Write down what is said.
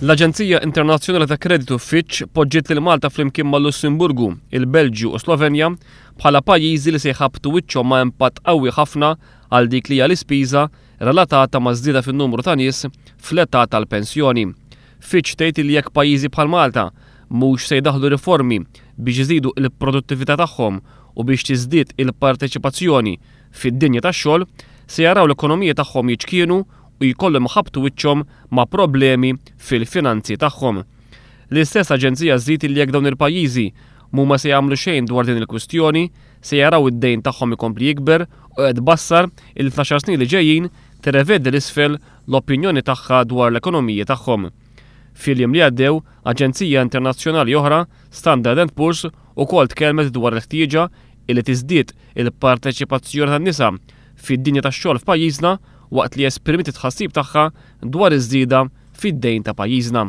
L-Aġenzija Internazzjonali ta' Kreditu Fitch poġġiet lil Malta flimkien mal-Lussemburgu, il-Belġju u Slovenja bħala pajjiżi li se jħabbtu wiċċhom ma' impatt qawwi ħafna għal dik li hija l-ispiża relatata maż-żieda fin-numru ta' nies fl-età tal-pensjoni. Fitch tgħid li jekk pajjiżi bħal Malta mhux se jdaħħlu riformi biex iżidu l-produttività tagħhom u biex tiżdied il-parteċipazzjoni fid-dinja tax-xogħol, se jaraw l-ekonomiji tagħhom jiċkienu u jkollhom iħabbtu wiċċhom ma' problemi fil-finanzi tagħhom. L-istess aġenzija żżid li jekk dawn il-pajjiżi mhuma se jagħmlu xejn dwar din il-kwistjoni, se jaraw id-dejn tagħhom ikompli jikber u qed tbassar li fl-għaxar snin li ġejjin tirrevedi 'l isfel l-opinjoni tagħha dwar l-ekonomiji tagħhom. Fil-jiem li għaddew, aġenzija internazzjonali oħra, Standard and Poor's, ukoll tkellmet dwar il-ħtieġa illi tiżdied il-parteċipazzjoni tan-nisa fid-dinja tax-xogħol f'pajjiżna waqt li esprimiet it-tħassib tagħha dwar iż-żieda fid-dejn ta' pajjiżna.